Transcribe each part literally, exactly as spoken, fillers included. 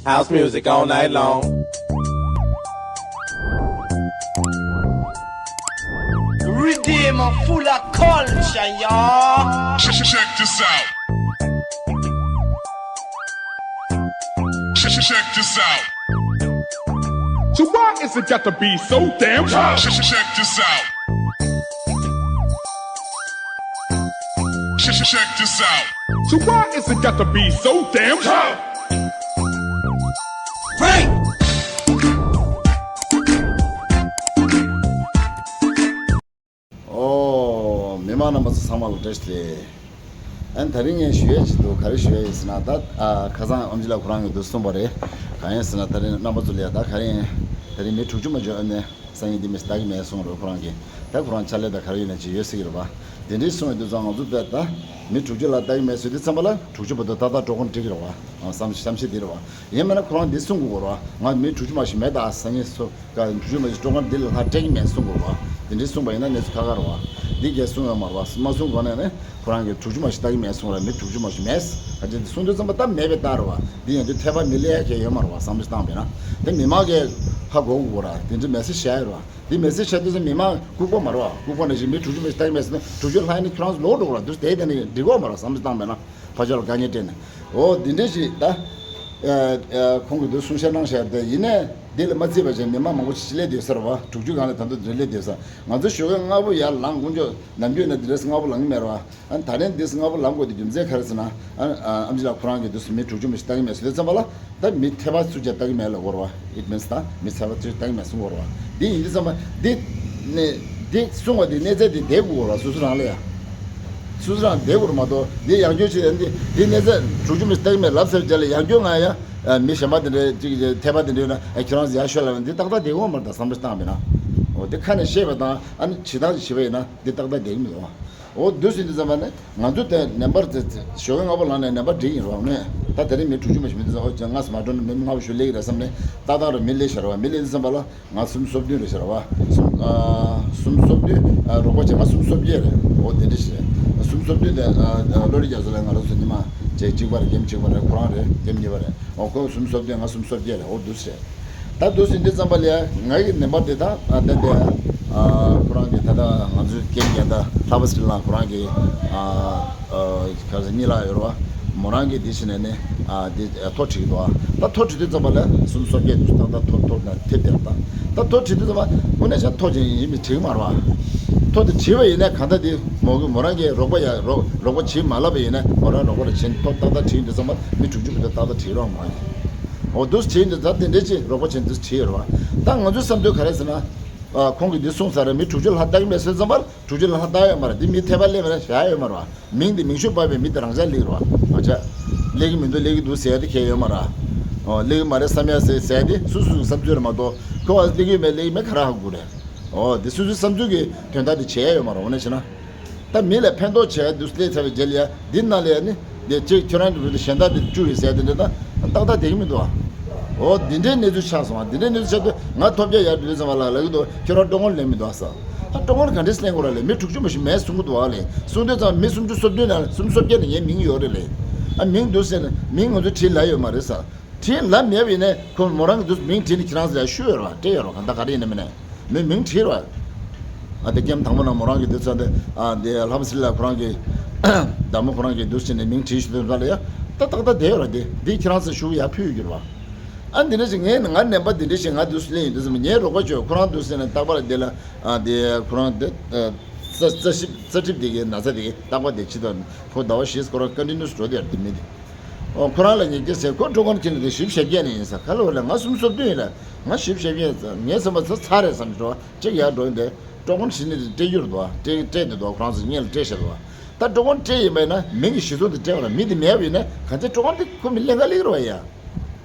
House music all night long. Redeem full of culture, y'all. Check, check this out. Check, check this out. So why is it got to be so damn hard? Check, check this out. Check, check this out. So why is it got to be so damn hard? Frank! ཨོ། མི་མང་རྣམ་པ་ཚོ་ཚང་མ་ལ་བཀྲ་ཤིས་བདེ་ལེགས། ཨ་ནི་དེ་རིང་ངས་ཞུ་ཡས་ཅིག་འདུག་ག་རེ་ཞུ་ཡས་ཡིན་ཟེར་ན། ད་ཨ་ཁ་སང་ཨེམ་ཆི་ལགས་ཁོ་རང་གིས་འདུག་གསུངས་པ་རེད། གང་ཡིན་ཟེར་ན། དེ་རིང་རྣམ་པ་ཚོ་ལ་ཡ་ད་ག་རེ་ཡིན། དེ་རིང་མི་དྲུག་ཅུ་མ་འཇོན་ཨ་ནི་སང་ཉིན་འདི་མི་ཞིག་ལྟ་གི་མེད་གསུངས་རེད། ཁོ་རང་གིས་ད་ཁོ་རང་ཕྱག་ལས་ད་ག་རེ་ཡིན་ན་ཅིག་ཡོད་སྲིད་ཀྱི་རེད་པ། དེ་འདྲའི་གསུངས་ཡོད་དུས་ཙང་ང་ཚོ་ད་ད་མི་དྲུག་ཅུ་ལ་ལྟ་གི་མེད་ཟེར་དུས་ཙམ་པ་ལ་དྲུག་ཅུ་བར་དུ་ཏག་ཏག་འགྲོ་ཁོམ་འགྲིག་གི་རེད་པ། ཨ་བསམ་བསམ་ཤེས་འདི་རེད་པ། ཡིན་མིན་ན་ཁོ་རང་འདི་གསུང་དགོས་རེད་པ། ང་མི་དྲུག་ཅུ་མ་ཞིག་མེད་ད་སང་ཉིན་སོ། ཀ་དྲུག་ཅུ་མ་ཞིག་སྤྲོ་ཁང་འདི་ལ་ལྷག་སྤྲད་ཀྱི་མེད་གསུང་དགོས་རེད་པ། དེ་འདྲའི་གསུངས་པ་ཡིན་ན་གནས་ཚུལ་ཁག་ཁག་རེད་པ། འདི་གས་གསུང་ཡོད་མ་རེད་པ། མ་གསུང་གོང་ནས་ནི་ཁོ་རང་གིས་དྲུག་ཅུ་མ་ཞིག་ལྟ་གི་མེད་གསུང་ར། མི་དྲུག་ཅུ་མ་ཞིག་མེད་ག་ཅེ་འདི་གསུང་དུས་ཙམ་པ་ད་མེད་པའི་རྟགས་རེད་པ། འདི་ཡིན་དུས་འཐད་པ་མི་སླེབས་ཡ་གས་ཡོད་མ་རེད་པ། བསམ་བློ་བཏང་བས་ན་དེ་མི་མང་གས་ཧ་གོ་དགོས་རེད་པ། དེ་འདྲའི་མེ་སེ་ཇི་བཞག་ཡོད་རེད་པ། འདི་མེ་སེ་ཇི་བཞག་དུས་ཙམ་མི་མང་ལྐུགས་པ་མ་རེད་པ། ལྐུགས་པ་ནང་བཞིན་མི་དྲུག་ཅུ་མ་ཞིག་ལྟ་གི་མེད་ཟེར་ན་དྲུག་ཅུ་ལྷག་ཡིན་ན་ཁྱོད་རང་ཚོ་ལོག་འགྲོ་དགོས་རེད་པ། འདུག་དེ་དེ་ནི་འགྲིག་གི་ཡོད་མ་རེད་པ། བསམ་བློ་བཏང་བས་ན། ཕར་ཕྱོགས་ལ་དཀའ་ངལ་སྤྲད་ནས། འོ་འདི་འདྲ་ཞིག་ད། ཨ་ཨ་ཁོང་གིས་འདི་གསུང་བཤད་གནང་བཞག་དེ་ཡིན་ནའི་འདི་ལ་མ་བརྩིས་པ་བྱས་མི་མང་མང་པོ་ཞིག་སླེབས་བསྡད་ས་རེད་པ། དྲུག་ཅུ་སྒང་ལ་ད་དུང་འདི་སླེབས་བསྡད་ས། ང་ཚོ་ཞོགས་ཀས་སྔ་པོ་ཡར་ལངས་དཀོན་མཆོག་ནམ་རྒྱུན་ནས་འདི་འདྲ་སྔ་པོ་ལངས་ཀྱི་མེད་རེད་པ། ཨ་ད་རེས་འདི་སྔ་པོ་ལངས་དགོས་དེ་རྒྱུ་མཚན་ག་རེ་ཟེར་ན། ཨ་ཨ་ཨེམ་ཆི་ལགས་ཁོ་རང་གིས་འདི་མི་དྲུག་ཅུ་མ་ཞིག་ལྟ་གི་མེད་ཟེར་དུས་ཙམ་པ་ལ། ད་མི་ཐེ་བ་སུ་ཅག་ལྟ་གི་མེད་ལབ་དགོས་རེད་པ། It means ད་མི་ཐེ་བ་སུ་ཅག་ལྟ་གི་མེད་གསུང་དགོས་རེད་པ། འདི་ཡིན་དུས་ཙམ་པ་འདི་ནས་འདི་གསུང་བ་འདི་གནས་ཚད་འདི་བསྡད་དགོས་རེད་པ། སོ་སོ་རང་ལ་ཡ། སོ་སོ་རང་བསྡད་དགོས་རེད་མ་གཏོགས་འདི་ཡང་བསྐྱར་བྱས་འདི་འདི་གནས་ཚད་དྲུག་ཅུ་མ་ཞིག་ལྟ་གི་མེད་ལབ་ཚར་རྗེས་ལ་ཡང་བསྐྱར་ང་ཡ་ཨ་མི་གཞན་པ་དེ་འདྲའི་ཅིག་ཐེ་བ་དེ་འདྲའི་ན་ཨ་ཁྱེད་རང་ཚོ་ཡར་ཤོག་ལབ་ན་འདི་ཏག་ཏག་བསྡད་དགོས་མ་རེད། ད་བསམ་བློ་བཏང་བས་ན། འོ་འདི་ཁ་ནས་བཤད་པ་དང་ཨ་ནི་བྱེད་སྟངས་ཤིག་བྱེད་པ་ཡིན་ན་འདི་ཏག་ཏག་བསྡད་ཀྱི་མི་འདུག་པ། འོ་འདུག་ཟིན་དུས་ཙམ་པ་ནི་ང་ཚོ་དེ་ནད་པར་དེ་ཞོགས་ཀས་སྔ་པོ་ལངས་ནས་ནད་པ་འགྲིག་ཡིན་རོགས་ནས། ད་དེ་རིང་མི་དྲུག་ཅུ་མ་ཞིག་མི་འདུག་ཟེར། འོ་ཅང་ང་སུ་མ་འགྲོ་ན་མི་ལྔ་པོ་ཞིག་སླེབས་ཀྱི་རེད་བསམ་ནས་ཏག་ཏག་རུ་མི་སླེབས་ཤག་རེད་པ། མི་སླེབས་དུས་ཙམ་པ་ལ་ང་སུམ་ཅུ་སོ་བདུན་རེད་ཤག་རེད་པ། སུམ་ཨ་སུམ་ཅུ་སོ་བདུན་ཨ་རོགས་པ་བྱས་ང་སུམ་ཅུ་སོ་བརྒྱད་རེད། འོ་དེ་འདྲ་ཞིག་རེད། སུམ་ཅུ་སོ་བདུན་དེ་ཨ་ཨ་བློ་རིག་རྒྱ་མཚོ་ལགས་ང་རང་ཚོ་ཉི་མ་བྱས་གཅིག་པ་རེད། འགྲན་གཅིག་པ་རེད། ཁོ་རང་རེད། འགྲན་གཉིས་པ་རེད། འོ་ཁོ་སུམ་ཅུ་སོ་བརྒྱད་ང་སུམ་ཅུ་སོ་བརྒྱད་རེད། འོ་འདུག་ཟེར། ད་འདུག་ཟེར་དུས་ཙམ་པ་ལ་ཡ་ང་གི་ནད་པ་དེ་དང་ཨ་ད་དེ་ཨ་ཁོ་རང་གི་ད་ལྟ་ང་ཚོའི་རྒན་རྒན་ད་ལྷ་པ་སྲིད་ལགས་ཁོ་རང་གི་ཨ་ཨ་ག་ཟེར་གཉིས་ལགས་ཡོད་རེད་པ། མོ་རང་གི་དེ་བྱས་ནས་ནི་ཨ་དེ་ཐོ་བྲིས་འདུག་ཨ་ད་ཐོ་བྲིས་དུས་ཙམ་པ་ལ་སུམ་ཅུ་སོ་བརྒྱད་འདུག་ད་ད་ཐོ་ཐོ་ན་དེབ་དེར་ད་ད་ཐོ་བྲིས་དུས་ཙམ་པ་དངོས་གནས་བྱས་ཐོ་ཅན་ཡིན་མིན་བྲིས་མ་རེད་པ། ཐོ་དེ་བྲིས་པ་ཡིན་ན་གང་ལྟར་དེ་མོ་གི་མོ་རང་གི་རོགས་པ་ཡ་རོགས་རོགས་པ་བྱེད་མ་ལབ་པ་ཡིན་ན་མོ་རང་རོགས་པ་ལ་བྱིན་ཐོ་ཏག་ཏག་བྲིས་དུས་ཙམ་པ་མི་དྲུག་ཅུ་བར་དུ་ཏག་ཏག་བྲིས་རོགས་མ་རེད། འོ་འདུག་བྱས་འདི་ད་དེ་འདྲས་ཅིག་རོགས་པ་བྱས་འདི་བྲིས་ཡོད་རེད་པ། ད་ང་ཚོའི་བསམ་ཚུལ་ག་རེ་ཟེར་ན། ཨ་ཁོང་གིས་འདི་གསུངས་ཚར་རེད། མི་དྲུག་ཅུ་ལྷག་ལྟ་གི་མེད་ཟེར་ཙམ་པར་དྲུག་ཅུ་ལྷག་ལྟ་ཡོད་མ་རེད། འདི་མི་ཐེ་བ་སླེབས་མ་རེད། བཞག་ཡོད་མ་རེད་པ། མིང་འདི་མིང་ཤོས་པ་བའི་མི་དེ་རང་ཅག་སླེབས་རེད་པ། ཨ་ཅག་སླེབས་ཀྱི་མི་འདུག་སླེབས་ཀྱི་འདུག་ཟེར་ཡ་དེ་གལ་ཡོད་མ་རེད། ཨོ་སླེབས་ཀྱི་མ་རེད་བསམ་ཡ་ཟེར་ཟེར་ཡ་དེ་སུ་སུ་བསམ་ཚུལ་རེད་མ་གཏོགས་ཁོ་ཨ་སླེབས་ཀྱི་མེད་སླེབས་ཀྱི་མེད་ག་རེ་ཧ་གོ་རེད། ཨོ་དེ་སུ་སུའི་བསམ་ཚུལ་གྱི་དོན་དག་དེ་བྱས་ཡ་ཡོད་མ་རེད། འོ་ན་བྱས་ན། ད་མི་ལ་ཕན་ཐོགས་བྱས་འདུག་སླེབས་ཚར་བའི་རྗེས་ལ་ཡ་འདི་ནང་ལ་ཡ་ནི་འདི་གཅིག་ཁྱོད་རང་གི་བུ་དེ་གཞན་དག་དེ་བཅུག་ཡོད་ཟེར་དེ་འདྲ་ད་ཏག་ཏག་བསྡད་ཀྱི་མི་འདུག་ཨ། འོ་འདི་འདྲའི་གནས་ཚུལ་ཆགས་སོང་ཨ། འདི་འདྲའི་གནས་ཚུལ་ཆགས་དུས་ང་ཐོབ་རྒྱ་ཡར་འགྲོ་དུས་ཙམ་པ་ལ་ལབ་ཀྱི་འདུག་ཁྱོད་རང་ཀྲོང་ངོར་ལེན་མི་འདུག་ཨ་ཟེར། ད་ཀྲོང་ངོར་ག་འདྲས་ལེན་དགོས་ར་ལས། མི་དྲུག་ཅུ་མ་ཞིག་མེད་གསུང་གི་འདུག་ཨ་ལས། གསུང་དུས་ཙམ་མི་སུམ་ཅུ་སོ་བདུན་ནང་སུམ་ཅུ་སོ་བརྒྱད་ནས་ངའི་མིང་ཡོད་རེད་ལས། ཨ་མིང་འདུག་ཟེར་ནས་མིང་ང་ཚོ་བྲིས་ལ་ཡོད་མ་རེད་ཟེར། བྲིས་ལབ་མེད་པ་ཡིན་ན་ཁོ་མོ་རང་གི་དུས་མིང་བྲིས་ནས་ཁྱེད་རང་ཚོ་ལ་ཞུས་ཡོད་རེད་བ། སྤྲད་ཡོད་རེད་བ། གང་ལྟར་ག་རེ་ཡིན་ན་མིན་ན་མི་མིང་བྲིས་རེད་བ། ཨ་དེ་ཀེམ་དང་པོ་ན་མོ་རང་གི་དུས་ཚོད་དེ་ཨ་དེ་ལྷ་པ་སྲིད་ལ་ཁོ་རང་གི་བདག་མོ་ཁོ་རང་གི་དུས་ཕྱིན་ནས་མིང་བྲིས་ཞུ་དོན་ལ་ཡ་ད་ཏག་ཏག་བསྡད་ཡོད་རེད། དེ་འདི་ཁྱེད་རང་ཚོ་ཞུ་ཡ་ཕུལ་ཡོད་རེད་བ། ཨ་འདི་འདྲ་ཞིག་ངས་ང་ནད་པ་འདི་འདྲ་ཞིག་ང་དུས་སུ་སླེབས་ཡོང་དུས་སུ་ངའི་རོགས་པ་ཅོས་ཁོ་རང་དུས་སུ་ནས་རྟག་པར་དེ་ལ་ཨ་དེ་ཁོ་རང་དེ་རྩ་ཞིབ་རྩ་ཁྲིམས་དེ་གའི་ན་ཚ་དེ་གའི་རྟག་པར་དེ་ཕྱི་དོན་ཁོ་ཟླ་བ་བཞི་ཁོ་རང་ཀོན་ཊི་ནིའུ་སི་འགྲོ་དེ་ཡར་དེ་མི་དེ། ཨོ་ཁོ་རང་ལ་ཉེས་སྐྱོན་ཟེར་ཁོ་འགྲོ་མཁན་ཁྱེད་ནི་དེ་བཞི་བཅུ་ཞེ་བརྒྱད་ནས་ཡིན་ས་ག་ལ་བ་ལ་ང་སུམ་ཅུ་སོ་བདུན་ཡིན་ལ་ང་བཞི་བཅུ་ཞེ་བརྒྱད་ཡིན་ས་ངས་བསམ་པ་ཚ་ཚ་རེད་བསམ་འགྲོ་གཅིག་ཡར་འགྲོ་ཡིན་དེ་སྤྲོ་སྐོང་བྱེད་ནི་དེ་སྤྲད་རྒྱུ་རེད་དོ་སྤྲད་སྤྲད་དེ་དོ་ཁོ་རང་ཚོ་སྔོན་ལ་སྤྲད་བཞག་དོ་ད་སྤྲོ་སྐོང་སྤྲད་ཡིན་པ་ཡིན་ན་མིང་གི་གཞི་བཟུང་དེ་སྤྲད་བ་ལ་མི་དེ་མེད་པ་ཡིན་ན་གང་ཚེ་སྤྲོ་སྐོང་དེ་ཁོ་མི་ལེན་ག་ལེགས་རེད་བ་ཡ།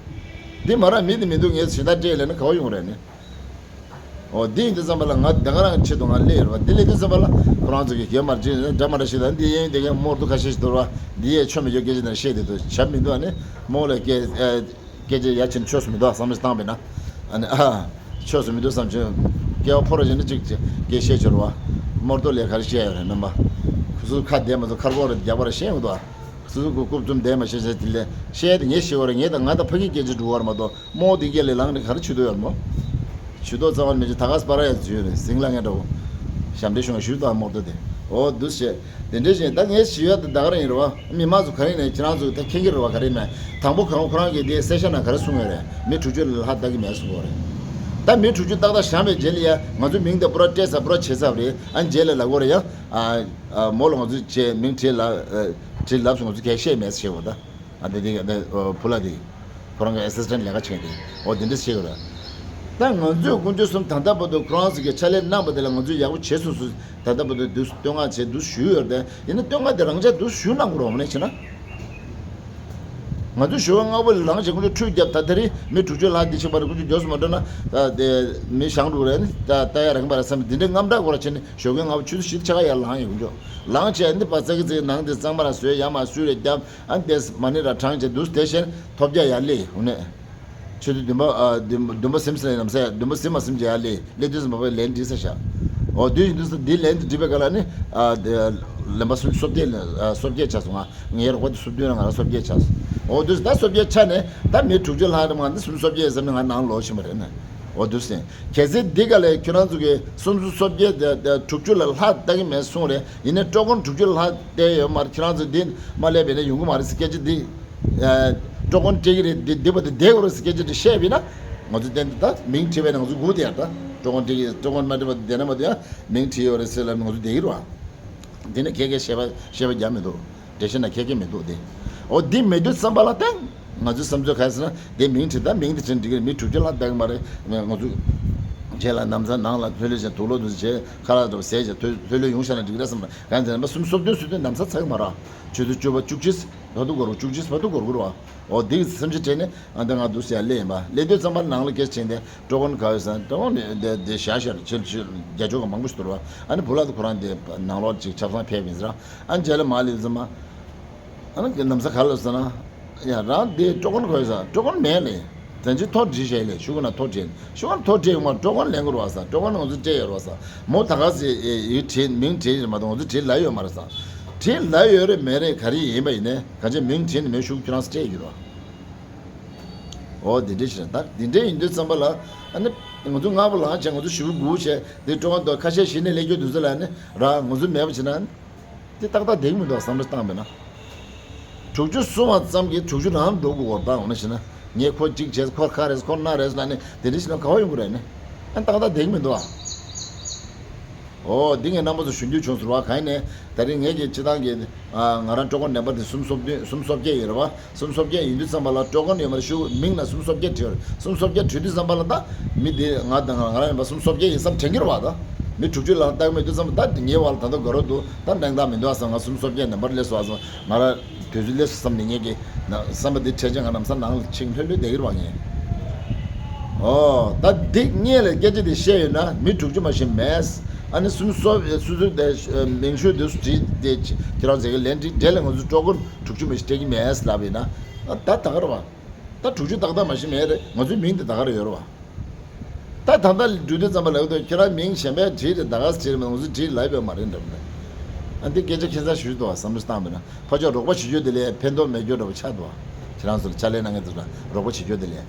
འདི་མ་ར་མི་དེ་མི་འདུག་ངས་གཞན་དག་སྤྲད་ལས་ན་ག་བ་ཡོང་རེད་ནི། ཨོ་འདི་ཡིན་དུས་ཙམ་པ་ལ་ང་ད་ག་རང་གི་ཆེད་དུ་ང་སླེབས་ཡོད་རེད་བ། འདི་སླེབས་དུས་ཙམ་པ་ལ་ཁོ་རང་ཚོ་གི་གེ་མར་ཅིག་འདྲ་མ་འདྲ་ཞིག་དང་འདི་གཡས་གཡོན་དེ་གའི་རྨོག་ཏུ་ཁ་ཤས་ཤིག་འདུག་ར། འདི་ཡས་ཆོ་མི་ཆོ་སྐད་ཆ་ནང་བཤད་དེ་དུ་བྱ་མི་འདུག་ཨ་ནི་རྨོག་ལ་སྐད་སྐད་ཆ་ཡ་ཆེན་ཆོས་སུ་མི་འདུག་བསམ་བློ་བཏང་བས་ན། ཨ་ནི་ཨ་ཆོས་སུ་མི་འདུག་བསམ་བྱུང་། སྐྱེ་བ་ཕོ་ར་ཞིག་ནི་ཅིག་ཅིག་སྐད་བཤད་ཆོར་བ། རྨོག་ཏུ་ལས་ག་རེ་བཤད་ཡོད་རེད་མིན་པ། ཁུ་ཚུར་ཁ་བདེ་མ་ཚོ་ཁར་གོག་རེ་རྒྱག་པ་ར་ཤེས་ཡོང་འདུག་ཨ། སོ་སོ་གི་རྐུབ་བཙུམ་བསྡད་མ་ཤེས་ཤེས་དེ་ལས་བཤད་དེ་ངས་ཤེས་བ་རེད། ངས་ད་ང་ད་ཕ་གི་སྐད་ཆ་འགྲོ་བར་མ་གཏོགས་རྨོ་དེ་སྐད་ལས་ལངས་ནས་ག་རེ་ཆུ་དོ་ཡོད་མོ། ཆུ་དོ་རྩ་བ་མི་ཆུ་ད་ག་སྤ་ར་ཡ་འཛུལ་རེད། ཟིང་ལ་ངས་འདྲ་བོ་ཞབས་འདྲེན་ཤོང་ཞུས་དང་རྨོ་དོ་དེ། འོ་འདུག་བཤད་དེ་འདྲ་བཞིན་ད་ངས་ཞུ་ཡ་དེ་ད་ག་རང་ཡིན་རེད་བ། མི་མང་ཚོ་ག་རེ་ནས་ཁྱེད་རང་ཚོ་ད་མཁྱེན་གྱི་རེད་བ། ག་རེ་མེད་དང་པོ་གང་ཁོ་རང་གིས་དེ་གསལ་ཤ་ན་ག་རེ་གསུང་ཡོད་རེད། མི་དྲུག་ཅུ་ལ་ལྷ་ལྟ་གི་མེད་གསུང་གི་རེད། ད་མི་དྲུག་ཅུ་ཏག་ཏག་བཞག་པའི་རྗེས་ལ་ཡ་ང་ཚོ་མིང་དེ་པུ་ར་སྤྲད་ཚར་པུ་ར་བྱེད་ཚར་བ་རེད། ཨ་རྗེས་ལ་ལབ་དགོས་རེད་ཡ། ཨ། ཨ། མོ་ལ་ང་ཚོས་བྱས་མིང་བྲིས་ལབ། ཨ། བྲིས་ལབ་སོང་། ང་ཚོས་གལ་བཤད་མེད་ཟེར་བ་ད། ཨ། དེ་དེ་དེ་ཨ། བུ་ལ་དེ་ཁོ་རང་གི་ཨེ་སི་སི་ཊེན་ཊི་ལས་ཀ་བྱེད་དེ། འོ་དེ་འདྲ་བཤད་ཡོད་རེད། ད་ང་ཚོས་དཀོན་མཆོག་གསུམ་ད་ལྟ་བར་དུ་ཁོ་རང་ཚོ་གི་ཕྱག་ལས་གནང་པ་དེ་ལ་ང་ཚོས་ཡག་པོ་བྱས་སོང་ཟེར། ད་ལྟ་བར་དུ་དུས་སུ་བསྟོད་བསྔགས་བྱས་འདུག་ཞུས་ཡོད་རེད་དེ། ཡིན་ན་བསྟོད་བསྔགས་དེ་རང་ཅག་འདུག་ཞུ་གནང་དགོས་རེད། འོ་ནས་བྱས་ན། ང་ཚོས་ཞུ་བ་ལྔ་པོ་ལ་ལངས་བྱས་ཁོང་ཚོས་ཁྲུས་བརྒྱབ། ད་དེ་རིང་མི་དྲུག་ཅུ་ལྷག་འདི་ཕྱིན་པ་རེད། ཁོང་ཚོས་མགྱོགས་སུ་མ་འགྲོ་ན་ད་དེ་མི་ཞང་འགྲོ་གི་རེད། ད་ལྟ་ཡ་རང་པ་རེད་བསམ། འདི་འདྲའི་དངངས་སྐྲག་སྐོར་བྱས་ནས་ཞོགས་ཀས་ལྔ་པོ་ཆུ་ཚོད་བཞི་ཆ་ག་ཡར་ལངས་ཡོད། ཁོང་ཚོ་ལངས་བྱས་འདི་པ་ཙག་གི་ཙིག་ནང་དེ་གཙང་མ་ར་བཟོས། ཡ་མ་སུས་རེད་བརྒྱབ། ཨ་འདས་མ་ཎི་ར་བགྲངས་བྱས་འདུག་དེ་བཞིན་ཐོབ་རྒྱ་ཡར་སླེབས་འོ་ནས། ཆུ་ཚོད་བདུན་པ། ཨ། བདུན་བདུན་པ་ཟིན་ཟིན་ནམ་ཟེར། བདུན་པ་ཟིན་མ་ཟིན་བྱས་ཡར་སླེབས། སླེབས་དུས་ཙམ་པ་ལན་བྲིས་ས་བཞག་འོ་དུས་ཡིན་དུས་ཙམ་འདི་ལན་དེ་འབྲི་བའི་སྐབས་ལ་ནི། ཨ། དེ་ལན་པ་སུམ་ཅུ་སོ་བརྒྱད་ལ། ཨ། སོ་བརྒྱད་ཆགས་སོང་། ང་ངའི་རོགས་པ་དེ་སུམ་བདུན་ལ་ང་རང་སོ་བརྒྱད་ཆགས་སོང་། འོ་དུས་ད་སོ་བརྒྱད་ཆགས་ནས་ད་མི་དྲུག་ཅུ་ལྷག་རེད། མ་འདི་སུམ་ཅུ་སོ་བརྒྱད་ཟེར་ནས་ང་ནང་ལོག་ཕྱིན་པ་རེད་ནས། འོ་དུས་ཟིན་གལ་སྲིད་འདི་ག་ལས་ཁྱོད་རང་ཚོ་གི་སུམ་ཅུ་སོ་བརྒྱད་དེ་དེ་དྲུག་ཅུ་ལ་ལྷག་ལྟ་གི་མེད་གསུངས་རེད། ཡིན་ནའི་སྤྲོ་དགོན་དྲུག་ཅུ་ལ་ལྷག་བལྟས་ཡོད་མ་རེད། ཁྱོད་རང་ཚོ་འདི་མ་སླེབས་པས་ན་ཡོང་གི་མ་རེད་ཟེར་སྐད་ཆ་འདི། ཨ། སྤྲོ་དགོན་སྤྲད་ཀྱི་རེད། འདི་འདི་བ་དེ་བསྡད་དགོས་རེད་ཟེར་སྐད་ཆ་དེ་བཤད་པས་ན། ང་ཚོ་གཏན་དུ་ད་མིང་བྲིས་པས་ན་ང་ཚོ་སྒུག་བསྡད་ཡ། ད་སྤྲོ་དགོན་སྤྲད་ཀྱི། སྤྲོ་དགོན་མ་སྤྲད་པ་བསྡད་ན་མ་བསྡད་ཡ། མིང་བྲིས་ཡོད་རེད་ཟེར་ལབ་ནས་ང་ཚོ་བསྡད་ཀྱི་རེད་བ། འདི་ནི་ཁྱེད་ཀྱིས་བཤད་པ་བཤད་པ་རྒྱག་མི་འདུག་འགྲེལ་བཤད་ན་ཁྱེད་ཀྱིས་མི་འདུག་དེ། འོ་འདི་མི་འདུག་བསམ་པ་ལ་བརྟེན། ང་ཚོའི་བསམ་ཚུལ་ག་རེ་ཟེར་ན། དེ་མིང་བྲིས། ད་མིང་དེ་བྲིས་འགྲིག་གི་རེད། མི་དྲུག་ཅུ་ལྷག་བསྡད་ཀྱི་མ་རེད། ང་ཚོ་རྗེས་ལ་ན་བཟའ་ནང་ལ་ཕྱི་ལོགས་བྱས། དུག་ལོག་དུ་བྱས། ཁ་ལག་དུ་བཟས་བྱས། ལྷོད་ལྷོད་ལྷོད་ཡོང་ཤག་ན་འགྲིག་གི་རེད་བསམ་པ། གང་ཟེར་ན་སུམ་ཅུ་སོ་བདུན་སོ་བདུན་ན་བཟའ་ཚར་གྱི་མ་རེད། ཆུ་ཚོད་བཅུ་པ་བཅུ་གཅིག་བར་དུ་འགོར་བ། བཅུ་གཅིག་བར་དུ་འགོར་གྱི་རེད་བ། འོ་འདི་གི་སེམས་ཤུགས་སྤྲད་ནས་ཨ་འདི་ང་འདུག་ཟེར་ཡ་སླེབས་ཡིན་པ། སླེབས་དུས་ཙམ་པ་ནང་ལ་སྐད་ཆ་དྲིས་ཏེ་སྤྲོ་དགོན་ག་ཡོད་ཟེར། སྤྲོ་དགོན་དེ་དེ་བཞག་ཤར་ཕྱིར་ཕྱིར་རྒྱ་ཕྱོགས་ཀྱི་མང་པོ་ཞིག་འདུག་རེད་བ། ཨ་ནི་བུ་ལགས་དེ་ཁོ་རང་དེ་ནང་ལོགས་ཅིག་ཆབ་གསང་ཕེབས་ཡིན་ཟེར། ཨ་ནི་རྗེས་ལ་མར་སླེབས་ཙམ་པ། ཨ་ནི་ན་བཟའ་ག་རེ་ལབ་ཟེར་ན། ཡ་རང་དེ་སྤྲོ་དགོན་ག་ཡོད་ཟེར། སྤྲོ་དགོན་མེད་ལེ། དོན་གཅིག་ཐོ་བྲིས་བཞག་ལེ། ཤོག་བུ་ན་ཐོ་བྲིས། ཤོག་བུ་ན་ཐོ་བྲིས་ཡོད་མ་རེད། སྤྲོ་དགོན་ལེན་དགོས་རེད་བ་ཟེར། སྤྲོ་དགོན་ང་ཚོ་སྤྲད་ཡོད་རེད་བ་ཟེར། མོ་ད་ག་ཟེ་ཡིག་བྲིས་མིང་བྲིས་ཡོད་མ་གཏོགས་ང་ཚོ་བྲིས་ལབ་ཡོད་མ་རེད་ཟེར། བྲིས་ལབ་ཡོད་རེད་མེད་རེད་ག་རེ་ཡིན་པ་ཡིན་ནའི་གང་ཅི་མིང་བྲིས་ནས་མོའི་ཤོག་ཁྱོད་རང་སྤྲད་ཡོད་རེད་བ། འོ་དེ་འདྲ་ཞིག་རེད། ད་དེ་འདྲ་ཡིན་དུས་ཙམ་པ་ལ་ཨ་ནི་ང་ཚོ་སྔ་པོ་ལངས་བྱས། ང་ཚོ་ཞེ་པོ་སྒུག་བྱས། དེ་སྤྲོ་དགོན་དུ་ཁ་ཤས་གཞི་ནས་སླེབས་རྒྱུ་འདུག་ཟེར་ལབ་ནས་ར། ང་ཚོ་མེད་པ་བྱས་ན། དེ་ཏག་ཏག་བསྡད་ཀྱི་མི་འདུག་བསམ་བློ་བཏང་བས་ན། དྲུག་ཅུ་སོང་བ་ཙམ་གྱིས་དྲུག་ཅུ་ནང་འགྲོ་དགོས་པ་དང་། འོ་ན་བྱས་ན་ངས་ཁོ་གཅིག་བྱས། ཁོ་ཁ་རེད། ཁོ་སྣ་རེད་ལབ་ནས་དེ་འདྲ་བྱས་ན་ག་པར་ཡོང་གི་རེད་ནི། ཨ་ཏག་ཏག་བསྡད་ཀྱི་མི་འདུག་ཨ། འོ་འདི་ངས་རྣམ་པ་ཚོ་ཞུ་རྒྱུ་བྱུང་ཟེར་བ། གང་ཡིན་ནའི་ད་རིང་ངས་ཀྱི་སྤྱི་བཏང་གི་ང་རང་སྤྲོ་དགོན་ནང་པ་དེ་སུམ་སོ་བདུན་སུམ་སོ་བརྒྱད་ཡོད་རེད་བ། སུམ་སོ་བརྒྱད་ཡིན་དུས་ཙམ་པ་ལ་སྤྲོ་དགོན་ཡོད་མ་རེད། ཤོག་མིང་ན་སུམ་སོ་བརྒྱད་བྲིས་ཡོད་རེད། སུམ་སོ་བརྒྱད་བྲིས་དུས་ཙམ་པ་ལ་ད་མི་དེ་ང་དང་ང་རང་ཡིན་པ་སུམ་སོ་བརྒྱད་ཡིན་བསམ་དྲན་གྱི་རེད་བ། ད་མི་དྲུག་ཅུ་ལ་ལྟ་གི་མེད་དུས་ཙམ་པ། ད་ངའི་བར་ལ་ད་ལྟ་དགའ་རབ་འདུག་ད་འགྲན་ཟླ་མི་འདུག་བསམ། ང་སུམ་སོ་བརྒྱད་ནང་པར་སླེབས་སོང་བསམ། ང་རང་དུས་ཚོད་སླེབས་སོང་བསམ་ནས་ངས་ཀྱི་ན་བསམ་པ་འདི་འཕྲལ་ཆེན་ང་ལམ་སང་ནང་ལ་ཕྱིན་ལྷོད་ལྷོད་བསྡད་ཀྱི་རེད་བ། ངས་ཨོ་ད་འདི་སྔོན་ལ་སྐད་ཆ་འདི་བཤད་ཡོད་ན་མི་དྲུག་ཅུ་མ་ཞིག་མེད། ཨ་ནི་སུམ་སོ་སུ་སུ་དེ་མིང་ཤོག་འདི་བྲིས་ཏེ་ཁྱེད་རང་ཚོ་གི་ལན་བྲིས། འབྲེལ་ལ་ང་ཚོ་སྤྲོ་དགོན་དྲུག་ཅུ་མ་ཞིག་སྤྲད་ཀྱི་མེད་ལབ་ཡིན་ན། ད་ད་ག་རེད་བ། ད་དྲུག་ཅུ་ཏག་ཏག་མ་ཞིག་མེད་རེད། ང་ཚོའི་མིང་དེ་ད་ག་རེ་ཡོད་རེད་བ། ད་ད་ལྟ་འགྲོ་དུས་ཙམ་པ་ལབ་དུས་ཁྱེད་རང་མིང་གཞན་པ་བྲིས་རེད། ད་ག་བྲིས་རེད། ང་ཚོ་བྲིས་ལབ་ཡོད་མ་རེད་འདྲ་པོ་རེད། ཨ་འདི་སྐད་ཆ་ཁྱད་མཚར་ཞིག་འདུག་བ། བསམ་བློ་བཏང་བས་ན་ཕར་ཕྱོགས་རོགས་པ་བྱེད་རྒྱུ་དེ་ལས་ཕན་ཐོགས་མེད་རྒྱུ་འདྲ་པོ་ཆགས་འདུག་བ། ཁྱེད་རང་ཚོ་ལ་ཕྱག་ལས་གནང་མཁན་ཚོ་ལ་རོགས་པ་བྱེད་རྒྱུ་དེ་ལས།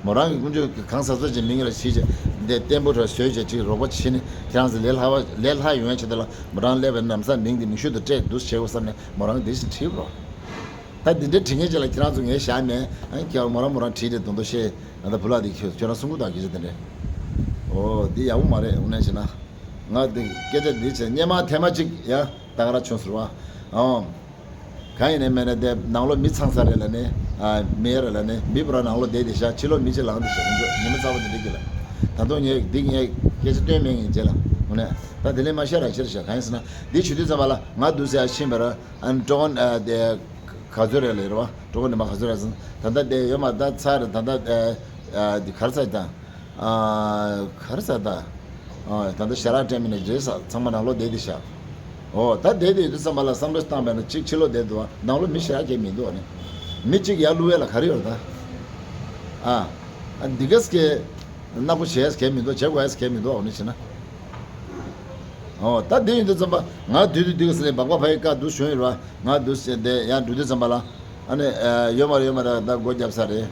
མོ་རང་གི་དཀོན་མཆོག་གི་གང་ཟག་སོ་ཅིག་མིང་ལ་བྲིས་བྱས་འདི་བརྟན་པོ་འདྲ་བཟོས་བྱས་ཅིག་རོགས་པ་བྱེད་ནས་ཁྱེད་རང་ཚོ་ལས་སླ་བ་ལས་སླ་ཡོང་ཡ་ཆེད་དུ་ལ་མོ་རང་སླེབས་པའི་ནམ་སང་མིང་འདི་མིང་ཤོག་ཏུ་སྤྲད་འདུག་བྱེད་དགོས་བསམ་ནས་མོ་རང་འདི་བཞིན་བྲིས་རོགས། ད་འདི་འདྲའི་དྲི་ངན་ཅིག་ལ་ཁྱེད་རང་ཚོ་ངའི་ཞག་མེད། ཨ་ཁྱེད་མོ་རང་མོ་རང་བྲིས་ཏེ་དོན་དུ་བཤད། ང་ད་བུ་ལགས་འདི་ཁྱོད་ཁྱོད་རང་གསུང་གི་འདུག་སྐད་ཆ་དེ་འདྲ། ཨོ་འདི་ཡག་པོ་མ་རེད། འོ་ན་བྱས་ན་ང་འདི་སྐད་ཆ་འདི་བྱས་སྙན་མ་ཐལ་མ་གཅིག་ཡ་ད་ག་རང་བྱུང་ཟེར་བ། ཨོ་གང་ཡིན་ནའི་མེད་ན་དེ་ནང་ལོགས་མི་ཚང་ས་རེད་ལབ་ནས། ཨ་མི་རེད་ལབ་ནས་མི་བུ་ར་ནང་ལོགས་བསྡད་དེ་བཞག་ཕྱི་ལོགས་མི་གཅིག་ལངས་དེ་བཞག་ཁོང་ཚོ་ཉི་མ་རྩ་བ་དེ་འདྲ་གི་ལ། ད་དུང་ངས་འདི་ངས་སྐད་ཆ་སྟོན་མེད་ངས་རྗེས་ལ། འོ་ན་ད་དེ་ལས་མ་ཤེས་ར་ཤེས་ར་ཤེས། གང་ཡིན་ཟེར་ན་འདི་བྱེད་དུས་ཙམ་པ་ལ་ང་འདུག་ཟེར་ཡ་ཕྱིན་པ་ར། ཨ་ནི་སྤྲོ་དགོན་ཨ་དེ་ག་ཚོད་རེད་ལབ་རེད་བ། སྤྲོ་དགོན་ནི་མ་ག་ཚོད་རེད་ཟེར། ད་ལྟ་དེ་ཡོད་མ་ད་ཚར་རེད། ད་ལྟ་ཨ་ཨ་དེ་ག་རེ་ཟེར་ད། ཨ་ག་རེ་ཟེར་ད། ཨ་ད་ལྟ་ཞལ་ལག་སྤྲད་མི་ནི་རེད་ས། ཚང་མ་ནང་ལོགས་བསྡད་དེ་ཤག་ཨོ་ད་བསྡད་དེ་ཡོད་དུས་ཙམ་པ་ལ་བསམ་བློ་བཏང་བས་ན་གཅིག་ཕྱི་ལོགས་བསྡད་འདུག་བ། ནང་ལོགས་མི་ཞེ་དྲག་གང་མི་འདུག་བ་ནི། མི་གཅིག་ཡར་བླུག་ཡས་ལ་ག་རེ་ཡོད་རེད་ད། ཨ་ཨ་འདི་གས་ཀྱི་སྣ་སྒོ་བྱས་གང་མི་འདུག་བྱེད་དགོས་ཡས་གང་མི་འདུག་འོ་ནི་བྱས་ན། ཨོ་ད་འདི་ཡིན་དུས་ཙམ་པ་ང་དུས་དུས་འདི་ག་ས་ནས་སྦག་སྦག་ཕ་ཡི་བཀའ་འདུག་བྱུང་ཡོད་ར། ང་འདུག་བྱས་ཏེ་ཡང་འགྲོ་དུས་ཙམ་པ་ལ་ཨ་ནི་ཡོད་མ་རེད་ཡོད་མ་རེད། ད་སྒོ་བརྒྱབ་ས་རེད།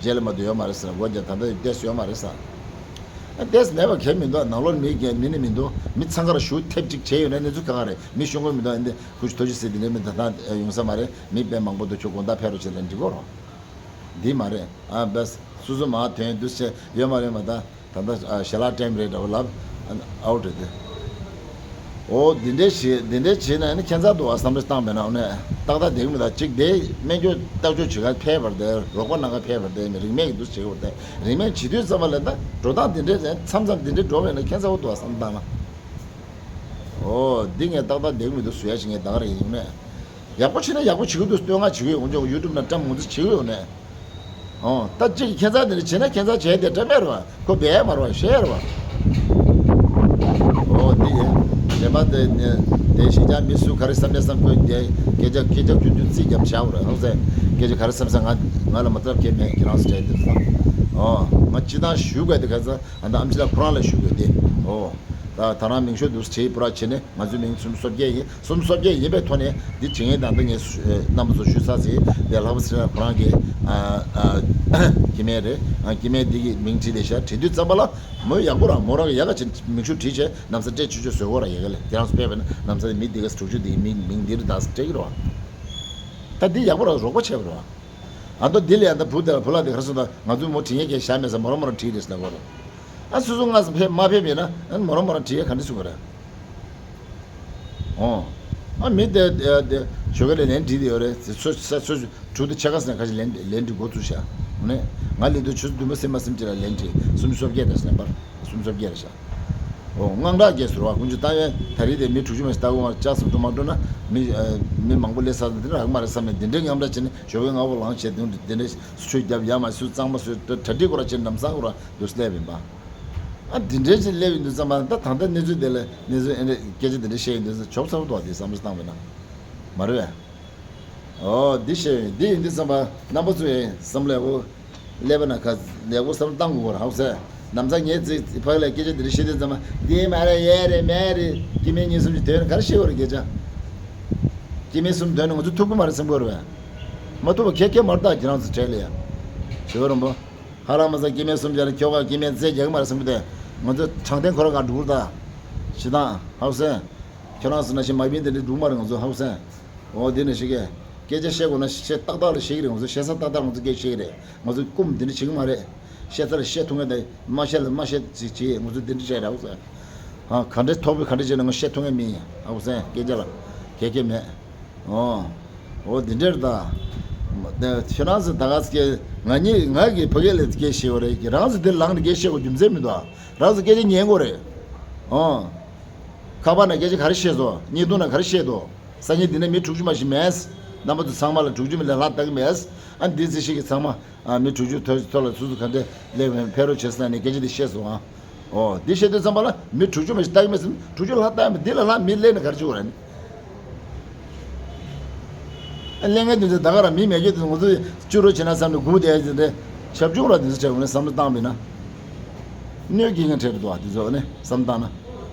རྗེས་ལ་མ་གཏོགས་ཡོད་མ་རེད་ཟེར། སྒོ་བརྒྱབ་ད་ལྟ་ཏེས་ཡོད་མ་རེད་ཟེར། ཨ་ཏེས་མེད་པ་གལ་མི་འདུག་ནང་ལོགས་མི་གལ་མི་ནི་མི་འདུག་མི་འཚང་ཁ་ར་ཞུ་ཐེབས་ཅིག་བྱས་ཡོད་ན་གནས་ཚུལ་གང་ག་རེད། མི་ཤོང་གི་མི་འདུག་ཨ་འདི་ཁུ་ཆུ་ཐོ་ཅི་སི་འདི་འདྲའི་མི་ད་ལྟ་ཡོང་ས་མ་རེད། མི་དཔེ་མང་པོ་འདུག་ཁྱོད་དགོང་དག་ཕེབས་རོགས་བྱེད་ལ་འགྲིག་གོ་རོགས། འདི་མ་རེད། ཨ་བས་སོ་སོ་མ་དོན་དུ་བྱས་ཡོད་མ་རེད་མ་ད། ད་ལྟ་ཞལ་ལག་སྤྲད་མི་རེད་འདྲ་བོ་ལབ། ཨའུ་ཊི་རེད་དེ། ཨོ་འདི་འདྲའི་བྱེད་འདི་འདྲའི་བྱེད་ན་ནི་ཁྱད་མཚར་འདུག་ཨ། བསམ་བློ་བཏང་བས་ན་ཨོ་ནས་ཏག་ཏག་བསྡད་ཀྱི་མི་འདུག་གཅིག་དེ་སྨན་བཅོས་ལྟ་བཅོས་བྱེད་ག་ཕེབས་པར་དེ་རོགས་པ་གནང་ག་ཕེབས་པར་དེ་མི་རིན་མེད་ཀྱི་འདུག་བྱེད་དགོས་དེ་རིན་མེད་བྱེད་དུས་ཙམ་པ་ལ་ད་འགྲོ་སྟངས་འདི་འདྲའི་མཚམས་མཚམས་འདི་འདྲའི་འགྲོ་བས་ན་ཁྱད་མཚར་པོ་འདུག་ཨ་བསམ་བཏང་ན། ཨོ་འདི་ངས་ཏག་ཏག་བསྡད་ཀྱི་མི་འདུག་བཟོ་ཡ་ཞིག་ངས་ད་ག་རེ་ཡིན་ནས། ཡག་པོ་བྱེད་ན་ཡག་པོ་བྱེད་ཀྱི་འདུག་བསྟོད་བསྔགས་བྱེད་ཀྱི་ཡོད། འོན་ཀྱང་ཡུ་ཊུབ་ནང་བཀྲམ་འོང་ཚུལ་བྱེད་ཀྱི་ཡོད་ནས། ཨོ་ད་གཅིག་གིས་ཁྱད་མཚར་དེ་འདྲ་བྱེད་ན་ཁྱད་མཚར་བྱས་ཏེ་འདྲ་མེད་རེད་བ། ཁོ་བས་མ་རེད་བ་ཤེས་རེད་བ། ཨོ་འདི་ཡིན། དེ་མ་དེ་ནས་དེ་གཞིས་ཆགས་མི་སུ་ག་རེ་བསམ་ནས་བསམ་ཁོས་དེ་སྐད་ཆ་སྐད་ཆ་ཁྱོད་ཚོས་རྩིས་རྒྱབ་བྱའོ་རེད་ཧང་སེ། སྐད་ཆ་ག་རེ་བསམ་ས་ང་ང་ལ་མ་ཚབ་ཁྱད་མེད་ཁྱེད་རང་ཚོ་བྲལ་དེ་ཚོ། ཨོ་ང་སྤྱི་བཏང་ཞུ་དགོས་དེ་ག་ཚ་ཨ་ད་ཨམ་ཆི་ལགས་ཁོ་རང་ལ་ཞུ་དགོས་དེ། ཨོ་ད་ད་རང་མིང་ཤོག་འདུག་བྲིས་པུ་ར་བྱས་ནས་ང་ཚོའི་མིང་སུམ་སོ་བརྒྱད་ཡིན། སུམ་སོ་བརྒྱད་ཡིན་པའི་ཐོག་ནས་འདི་བྱེད་མཁན་དང་འདི་ངས་རྣམ་པ་ཚོ་ཞུ་ཚར་ཟིན་དེ་ལྷག་པ་ཚེ་རིང་ཁོ་རང་གི་ཨ་ཨ་སྐྱེ་དམན་རེད། ཨ་སྐྱེ་དམན་འདི་གི་མིང་བྲིས་བསྡད་ཤག་བྲིས་དུས་ཙམ་པ་ལ་མོ་ཡག་པོ་རང་མོ་རང་གི་ཡག་ག་ཅིག་མིང་ཤོག་བྲིས་བྱས་ན་བཟའ་སྤྲད་ཆུ་ཆུ་བཟོས་གོ་ར་ཡག་ག་ལས་དེ་རང་ཚོ་དཔེ་བས་ན་ན་བཟའ་དེ་མི་འདི་ག་དྲུག་ཅུ་འདི་གི་མིང་མིང་འདི་རེད་ད་སྤྲད་ཀྱི་རེད་བ། ད་འདི་ཡག་པོ་རང་རོགས་པ་བྱས་པ་རེད་བ། ཨ་མདོ་འདི་ལ་ཡང་ད་བུ་དེ་ལ་བུ་ལ་དེ་ག་རེ་གསུངས་ད་ང་ཚོའི་མོ་དྲིན་ཡས་ཀྱི་ཞག་མེད་ས་མོ་རང་མོ་རང་དྲིས་རེད་ཟེར་ལ་གོ་ར། ཨ་སོ་སོ་སྔ་ས་ཕེབས་མ་ཕེབས་ཡིན་ན་ཨ་མོ་རང་མོ་རང་དྲི་ཡ་ག་འདྲ་སུ་ག་རེ། ཨོ། ཨ་མི་དེ་དེ་ཞོགས་ཀ་ལས་ལན་བྲིས་དེ་ཡོད་རེད་ཚོ་ས་ཚོ་དྲུག་དེ་ཕྱེད་ཀ་ཟིན་ཁ་ཅིག་ལན་ལན་བྲིས་འགོ་ཚུགས་ཤག་ནས་ང་ལས་དུས་ཆུ་ཚོད་བདུན་པ་སེམས་མ་སེམས་ཅི་ལ་ལན་བྲིས་སུམ་ཅུ་སོ་བརྒྱད་དང་ཟིན་པར་སུམ་ཅུ་སོ་བརྒྱད་རེད་ཤག་ཨོ་དངངས་སྐྲག་སྐྱེས་ཟེར་བ་ཀུན་སྤྱོད་ལྟ་བས་ད་རེས་དེ་མི་དྲུག་ཅུ་མ་ཞིག་ལྟ་དགོས་ང་ལྕགས་སུ་འགྲོ་མ་འགྲོ་ན་མི་མི་མང་པོ་སླེབས་ས་དེ་འདྲ་རག་མ་རེད་བསམ་ནས་དེ་འདྲའི་དངངས་སྐྲག་བྱས་ནས་ཞོགས་ཀས་སྔ་པོ་ལངས་བྱས་དེ་འདྲ་དེ་འདྲ་ཆུ་རྒྱབ་ཡ་མ་སུ་གཙང་མ་སུ་གྲ་སྒྲིག་སྐོར་བྱས་ནམ་སང་སྐོར་འདུག་སླེབས་ཡིན་པ། ཨ་འདི་འདྲའི་ཅིག་སླེབས་ཡོང་དུས་ཙམ་པ་ད་ད་ལྟ་གནས་ཚུལ་དེ་ལ་གནས་ཚུལ་ཨེ་འདྲ་སྐད་ཆ་འདི་འདྲ་བཤད་ཡོང་དུས་ཙམ་ཆོབ་ཚ་པོ་འདུག་བ་དེ་བསམ་བློ་བཏང་བས་ན་མ་རེད་བས། ཨོ་འདི་བཤད་ཡོང་འདི་ཡིན་དུས་ཙམ་པ་རྣམ་པ་ཚོ་ཡིན་བསམ་བློ་ཡག་པོ་སླེབས་པ་ན་ཁ་ཡག་པོ་བསམ་བློ་བཏང་དགོས་པ་རེད་ཧ་གོ་སོང་། ནམ་ཚ་ངས་ཚིག་ཕ་གི་ལ་སྐད་ཆ་འདི་འདྲ་བཤད་དུས་ཙམ་པ་འདི་མ་རེད་ཡས་རེད་མས་རེད་སྐྱེ་དམན་གཉིས་གསུམ་གྱི་དོན་ག་རེ་བཤད་པ་རེད་སྐད་ཆ། སྐྱེ་དམན་གསུམ་དོན་ནི་ང་ཚོ་ཐུག་གི་མ་རེད་བསམ་གི་རེད་བས། མ་ཐུག་པ་ཁྱད་ཁྱད་མ་རེད་ད་ཁྱེད་རང་ཚོ་གྲས་ལ་ཡ། ཞེ་པོ་རིན་པོ། ཧ་ལམ་མ་ཟ་སྐྱེ་དམན་གསུམ་སྦྱར་ཁྱོ་ག་སྐྱེ་དམན་རྩེ་རྒྱག་གི་མ་རེད་བསམ་གི་དེ། ང་ཚོ་དྲང་བདེན་ཁོ་རང་ག་འགྲོ་གི་རེད་ད། ཞེ་སྡང་ཧ་གོ་སོང་། ཁྱོད་རང་ཚོ་ནང་བཞིན་མ་བིན་དེ་འདྲ་འགྲོ་གི་མ་རེད་ང་ཚོ་ཧ་གོ་སོང་། འོ་དེ་ནས་ཤི་གེ། སྐད་ཆ་བཤད་དགོས་ན་བཤད་ཏག་ཏག་ལ་བཤད་གི་རེད་ང་ཚོ་བཤད་ས་ཏག་ཏག་ང་ཚོ་སྐད་བཤད་གི་རེད། ང་ཚོ་རྐུབ་འདི་འདྲ་བྱེད་གི་མ་རེད། བཤད་ས་ལ་བཤད་ཐུབ་མཁན་དེ་མ་བཤད་ལ་མ་བཤད་ཅིག་བྱེད་ང་ཚོ་འདི་འདྲ་བྱས་རེད་ཧ་གོ་སོང་། ཧ་ག་འདྲ་ཐོག་པའི་ག་འདྲ་བྱས་ན་ང་བཤད་ཐུབ་མཁན་མིན་ཧ་གོ་སོང་སྐད་ཆ་ལ། ཁྱད་ཁྱད་མེད། ཨོ། ཨོ་འདི་འདྲར་ད། ཁྱེད་རང་ཚོ་ད་ག་སྐད་ང་གཉིས་ང་གིས་ཕ་གི་ལ་སྐད་བཤད་པ་རེད་ཀྱི་རང་ཚོ་འདིར་ལངས་ནས་སྐད་བཤད་དགོས་རྒྱུ་མཚན་མི་འདུག་ཨ། རང་ཚོ་སྐད་ཆ་ཉན་དགོས་རེད། ཨོ། ཁ་པར་ནང་སྐད་ཆ་ག་རེ་བཤད་སོང་བརྙན་ཐུང་ནང་ག་རེ་བཤད་འདུག་སང་ཉིན་འདི་ནས་མི་དྲུག་ཅུ་མ་ཞིག་མེད། རྣམ་པ་ཚོ་ཚང་མ་ལ་དྲུག་ཅུ་མི་ལས་ལྷག་ལྟ་གི་མེད། ཨ་འདི་ཚེ་ཞིག་གི་ཚང་མ། ཨ་མི་དྲུག་ཅུ་ཐོ་ཐོ་ལ་སུ་སུ་ག་འདྲ་སླེབས་ཡོད་ཕེབས་རོགས་བྱེད་ཟེར་ནས་སྐད་ཆ་འདི་བཤད་སོང་ཨ། ཨོ་འདི་བཤད་དུས་ཙམ་པ་ལ་མི་དྲུག་ཅུ་མ་ཞིག་ལྟ་གི་མེད་ཟེར། དྲུག་ཅུ་ལྷག་ལྟ་ཡ་མེད། འདི་ལ་ལྷག་མི་སླེབས་ནས་ག་རེ་བྱེད་དགོས་རེད། ཨ་སླེབས་མཁན་དེ་ཚོ་ད་ག་རང་མི་མེད་ཀྱི་དུས་ང་ཚོ་བཅུ་རོགས་བྱེད་ན་བསམ་ནས་སྒུག་བསྡད་ཡ་དེ་འདྲ་ཞབས་ཆུང་ར་དེ་ཚོ་བྱས་དགོས་ནས་བསམ་བློ་བཏང་བས་ན། གནོད་སྐྱེལ་མཁན་འཕྲད་འདུག་བ་དེ་ཚོ་ནས་བསམ་བཏང་ན།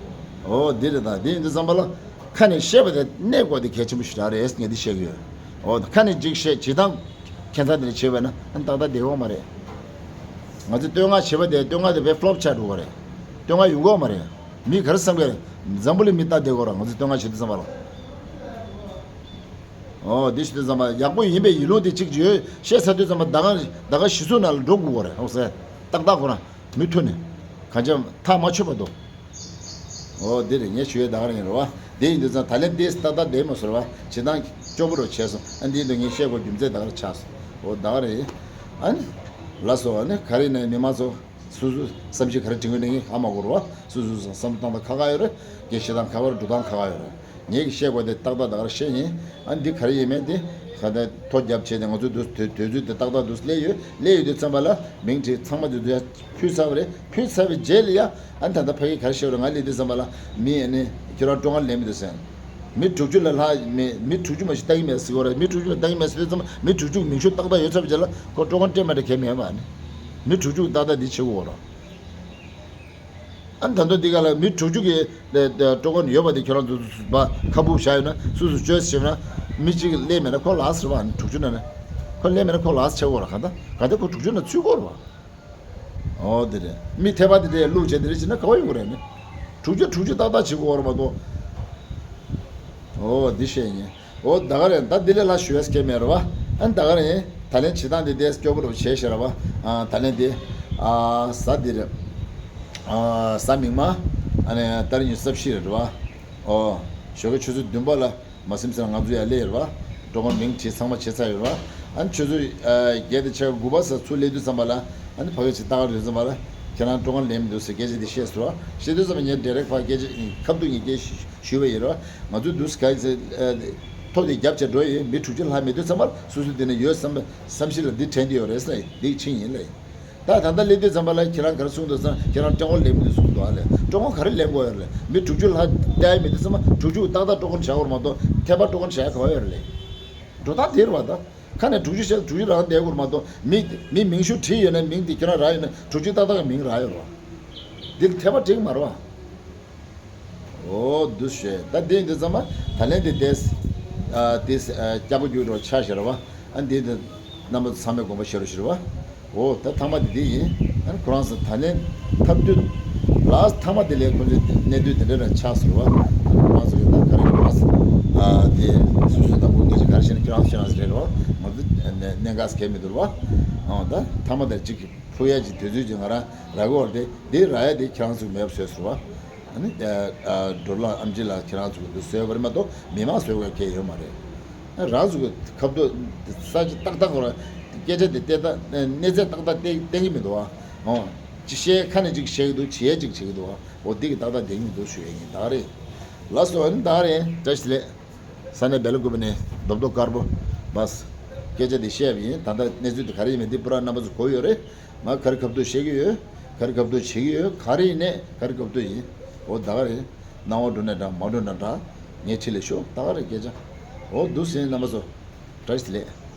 ཨོ་འདི་རེད་ད། འདི་ཡིན་དུས་ཙམ་པ་ལ་ཁ་ནས་བཤད་པ་དེ་གནས་དགོས་དེ་གལ་ཆེན་པོ་ཞིག་རང་རེད་ངས་འདི་བཤད་གི་ཡོད། ཨོ་ཁ་ནས་ཅིག་བཤད་བྱེད་སྟངས་ཁྱད་མཚར་དེ་འདྲ་བྱེད་པ་ན་ཨ་ནི་ཏག་ཏག་བསྡད་ཡོད་མ་རེད། ང་ཚོས་བསྟོད་བསྔགས་བྱེད་པ་དེ་བསྟོད་བསྔགས་དེ་དཔེ་ཕློབ་ཆགས་འགྲོ་གི་རེད། བསྟོད་བསྔགས་ཡོང་གི་ཡོད་མ་རེད། མི་ག་རེ་བསམ་གི་རེད། འཛམ་བུ་གླིང་མི་ལྟ་བསྡད་དགོས་ར་ང་ཚོས་བསྟོད་བསྔགས་བྱེད་དུས་ཙམ་པ་ལ། ཨོ་འདི་བྱེད་དུས་ཙམ་པ་ཡག་པོ་ཡིན་པའི་ཡིད་ལུང་དེ་གཅིག་ཡོད་བཤད་ཚར་དུས་ཙམ་པ་ཟླ་ག་ཟླ་ག་གཞི་བཟུང་ནང་ལ་འགྲོ་དགོས་གི་རེད་ཨོ་ཟེར། ཏག་ཏག་ཁོ་རང་མི་མཐུན་ནས་གང་ཅི་ཐག་མ་ཆོད་པ་འདུག་ཨོ་འདི་རེད་ངས་ཞུ་ཡས་ད་ག་རང་ཡིན་རེད་བ། འདི་ཡིན་དུས་ཙང་ད་ལན་ཏེས་ཏག་ཏག་བསྡད་མ་ཟེར་བ་བྱེད་སྟངས་སྐྱོ་པོ་རུ་བྱས་སོང་། ཨ་འདི་ཡིན་དུས་ངས་བཤད་དགོས་རྒྱུ་མཚན་ད་ག་རང་ཆགས་སོང་། ཨོ་ད་ག་རེད། ཨ་ནི། ལགས་སོ་ཨ་ནི་ག་རེ་ནས་མི་མང་ཚོ་སུ་སུ་བསམ་ཤེས་ག་རེ་དྲན་གི་ནས་ངས་ཧ་མ་གོ་རེད་བ། སུ་སུ་བསམ་བསམ་སྟངས་དང་ཁ་ཁ་ཡོད་རེད། སྐད་བཤད་སྟངས་ཁ་ཁ་རེད་འགྲོ་སྟངས་ཁ་ཁ་ཡོད་རེད། ངས་ཀྱི་བཤད་དགོས་དེ་ཏག་ཏག་ད་ག་རང་བཤད་ཡིན། ཨ་འདི་ག་རེ་ཡིན་མིན་དེ་ག་ད་ཐོ་རྒྱབ་བྱས་ཏེ་ང་ཚོ་དུས་དུས་དུས་ཚོད་དེ་ཏག་ཏག་དུས་སླེབས་ཡོད། སླེབས་ཡོད་དུས་ཙམ་པ་ལ་མིང་བྲིས་ཚང་མ་དུས་དུས་ཕུལ་ཚར་བ་རེད། ཕུལ་ཚར་བའི་རྗེས་ལ་ཡ་ཨ་ད་ལྟ་ཕ་གི་ག་རེ་བཤད་རེད། ང་སླེབས་དུས་ཙམ་པ་ལ་མི་ཨ་ནི་ཁྱོད་རང་ཀྲོང་ཁར་སླེབས་མི་འདུག་ཟེར། མི་དྲུག་ཅུ་ལས་ལྷག་མི་མི་དྲུག་ཅུ་མ་ཞིག་ལྟ་གི་མེད་ཟེར་གོ་རེད། མི་དྲུག་ཅུ་ལ་ལྟ་གི་མེད་ཟེར་དུས་ཙམ་པ་མི་དྲུག་ཅུ་མིང་ཤོག་ཏག་ཏག་ཡོད་ཚར་བའི་རྗེས་ལ་ཁོ་ཀྲོང་ཁར་སྤྲད་མ་སྤྲད་གལ་མེད་པ་ཨ་ནི། མི་དྲུག་ཅུ་ཏག་ཏག་འདི་བྱེད་དགོས་རེད། ཨ་ནི་ད་དུང་འདི་ག་ལ་མི་དྲུག་ཅུ་གི་ལས་ལས་སྤྲོ་གོ་ནི་ཡོད་པ་དེ་ཁྱོད་རང་ཚོ་ཚོ་བ་ཁ་སྦུབ་བཞག་ཡོད་ན་སུ་སུ་བཅོས་བྱས་ན་མི་གཅིག་གི་ལས་མེད་ན་ཁོ་ལགས་ཟེར་བ། ཨ་ནི་དྲུག་ཅུ་ན་ནི་ཁོ་ལས་མེད་ན་ཁོ་ལགས་ཆེ་གོ་ར། ག་ད་ག་ད་ཁོ་དྲུག་ཅུ་ན་ཚུད་གོ་ར་བ། ཨོ་དེ་རེད། མི་ཐེ་བ་དེ་འདྲས་བླུགས་བྱས་དེ་འདྲས་བྱས་ན་ག་བ་ཡོང་གི་རེད་ནི། དྲུག་ཅུ་དྲུག་ཅུ་ཏག་ཏག་བྱེད་དགོས་བར་མ་གཏོགས། ཨོ་འདི་བཤད་ཡིན། ཨོ་ད་ག་རེད། ད་འདི་ལས་ལྷག་ཞུ་ཡས་སྐད་མེད་རེད་བ། ཨ་ནི་ད་ག་རེད། ད་ལན་བྱེད་སྟངས་འདི་དེ་སྐྱོ་པོ་རུ་བྱས་ཤེས་རེད་བ། ཨ་ད་ལན་དེ་ཨ་གཟའ་འདི་རེད། ཨ་གཟའ་མིག་དམར། ཨ་ནི་ཏ་རིག་ཉི་ཤུ་རྩ་བཞི་རེད་བ། ཨོ་ཞོགས་ཀའི་ཆུ་ཚོད་བདུན་པ་ལ། མ་སེམས་ཟེར་ང་ཚོ་ཡར་སླེབས་ཡོད་རེད་བ། སྤྲོ་གོ་མིང་བྲིས་ཚང་མ་བྱས་ཚར་ཡོད་རེད་བ། ཨ་ནི་ཆུ་ཚོད་ཨ་བརྒྱད་དང་ཕྱེད་ཀ་དགུ་པ་ས་ཚུར་སླེབས་དུས་ཙམ་པ་ལ། ཨ་ནི་ཕ་གི་ཅིག་ལྟ་ག་འགྲོ་དུས་ཙམ་པ་ལ་ཁྱེད་རང་སྤྲོ་གོ་ལེན་མི་འདུག་ཟེར་སྐད་ཆ་དེ་བཤད་སོང་བ། བཤད་དུས་ཙམ་པ་ངས་ཌའི་རེག་ཕར་སྐད་ཆ་ཁ་ཐུག་ངས་སྐད་ཞུ་བ་ཡིན་རེད་བ། ང་ཚོས་འདུག་སེ་ག་ཚོད་ཐོ་དེ་རྒྱབ་བྱས་འགྲོ་ཡིན། མི་དྲུག་ཅུ་ལྷག་མེད་དུས་ཙམ་པ་ལ་སོ་སོ་དེ་ནས་ཡོད་བསམ་བསམ་གཞིག་ལ་འདི་དྲན་གྱི་ཡོད་རེད་ཟེར་ན་འདི་ཕྱིན་ཡིན་ལེ། ད་ད་ལྟ་སླེབས་དུས་ཙམ་པ་ལ་ཁྱེད་རང་ག་རེ་གསུངས་འདུག་ཟེར་ན་ཁྱེད་རང་སྤྲང་པོ་ལེན་མི་འདུག་གསུངས་འདུག་ཨ་ལེ། སྤྲང་པོ་ག་རེ་ལེན་དགོས་ཡོད་རེད་ལེ། མི་དྲུག་ཅུ་ལྷག་བསྡད་ཡ་མི་འདུག་ཟེར་ན་དྲུག་ཅུ་ཏག་ཏག་སྤྲང་པོ་བྱ་དགོས་རེད་མ་གཏོགས་ཐེ་བ་སྤྲང་པོ་བྱ་ཡ་ག་བ་ཡོད་རེད་ལེ། འགྲོ་སྟངས་དེ་རེད་བ། ད་ཁ་ནས་དྲུག་ཅུ་བཤད་དྲུག་ཅུ་རང་བསྡད་དགོས་རེད་མ་གཏོགས་མི་མི་མིང་གཞུང་བྲིས་ཡོད་ན་མིང་དེ་ཁྱེད་རང་རག་ཡོད་ན་དྲུག་ཅུ་ཏག་ཏག་གི་མིང་རག་ཡོད་རེད་བ། འདི་ལ་ཐེ་བ་འགྲིག་མ་རེད་བ། ཨོ་འདུག་ཞེས་ད་དེ་འདི་ཚང་མ་ད་ལན་འདི་དེས་ཨ་དེས་ཨ་སྐྱ་པོ་རྒྱུགས་འགྲོ་ཆ་ཞེས་ར་བ། ཨ་འདི་འདི་རྣམ་པ་ཚང་མས་དགོངས་པ་བཞེས་རོགས་ཞེས་ར་བ། ཨོ་ད་ཐ་མ་འདི་འདི་ཡིན། ཨ་ཁོ་རང་ཚོ་ད་ལན་ཐབས་བསྟུན་ལ་ཐ་མ་འདི་ལས་ཁོ་ཚོའི་གནས་དུས་འདི་འདྲ་ར་ཆགས་སོང་བ། ཨ་ཁོ་རང་ཚོ་ཡིན་ད་ག་རེ་ཁོ་རང་ཚོ་ཨ་དེ་སུ་སུ་དང་པོ་སྐད་ཆ་ག་རེ་བཤད་ན་ཁྱེད་རང་ཚོ་ཁྱེད་རང་ཚོ་རེད་ར་བ། ང་ཚོ་གནད་འགག་གལ་མི་འདུག་ར་བ། ཨ་ད་ཐ་མ་འདི་གཅིག་ཕུ་ཡ་གཅིག་དུས་ཚོད་ཅིག་ང་རང་ར་གོ་བར་དེ་འདི་ར་ཡ་དེ་ཁྱེད་རང་ཚོ་མེད་པ་བཟོས་སོང་བ། ཨ་ནི་ཨ་ཨ་འགྲོ་ལ་ཨམ་ཆི་ལ་ཁྱེད་རང་ཚོ་གི་འདུག་བཟོས་པ་རེད་མ་གཏོགས་མི་མང་བཟོས་པའི་སྐད་ཡོད་མ་རེད། ཨ་རང་ཚོ་གི་ཁ་ཐུག་ས་ཆ་ཏག་ཏག་གོ་ར་སྐད་ཆ་དེ་ཏག་ཏག་གནས་ཚད་ཏག་ཏག་བསྟན་བསྟན་གྱི་མི་འདུག་ཨ། ཨོ། ཅི་བཤད་ཁ་ནས་ཅིག་བཤད་ཀྱི་འདུག་བྱེད་ཡས་ཅིག་བྱེད་ཀྱི་འདུག་ཨ། ཨོ་འདི་གི་ཏག་ཏག་བསྟན་གྱི་མི་འདུག་ཞུ་ཡས་ཡིན་ད་རེད། ལགས་སོ། ཨ་ནི་ད་རེད། བཀྲ་ཤིས་བདེ་ལེགས། ས་གནས་སྦེལ་ཀོབ་ནས་རྡོབ་རྡོབ་དཀར་པོ་བས་སྐད་ཆ་འདི་བཤད་པ་ཡིན། ད་ལྟ་གནས་ཚུལ་འདི་ག་རེ་ཡིན་མིན་འདི་པུ་ར་རྣམ་པ་ཚོ་གོ་ཡོད་རེད། ང་ག་རེ་ཁ་ཐུག་བཤད་ཀྱི་ཡོད། ག་རེ་ཁ་ཐུག་བྱེད་ཀྱི་ཡོད། ག་རེ་ཡིན་ནས་ག་རེ་ཁ་ཐུག་ཡིན། འོ་ད་ག་རེད། སྣང་བ་འགྲོ་ནས་འདྲ་མ་འགྲོ་ན་འདྲ། ངས་ཁྲིད་ལས་ཤོག་ད་ག་རེད་སྐད་ཆ། འོ་འདུག་སེ་རྣམ་པ་ཚོ། བཀྲ་ཤིས་བདེ་ལེགས།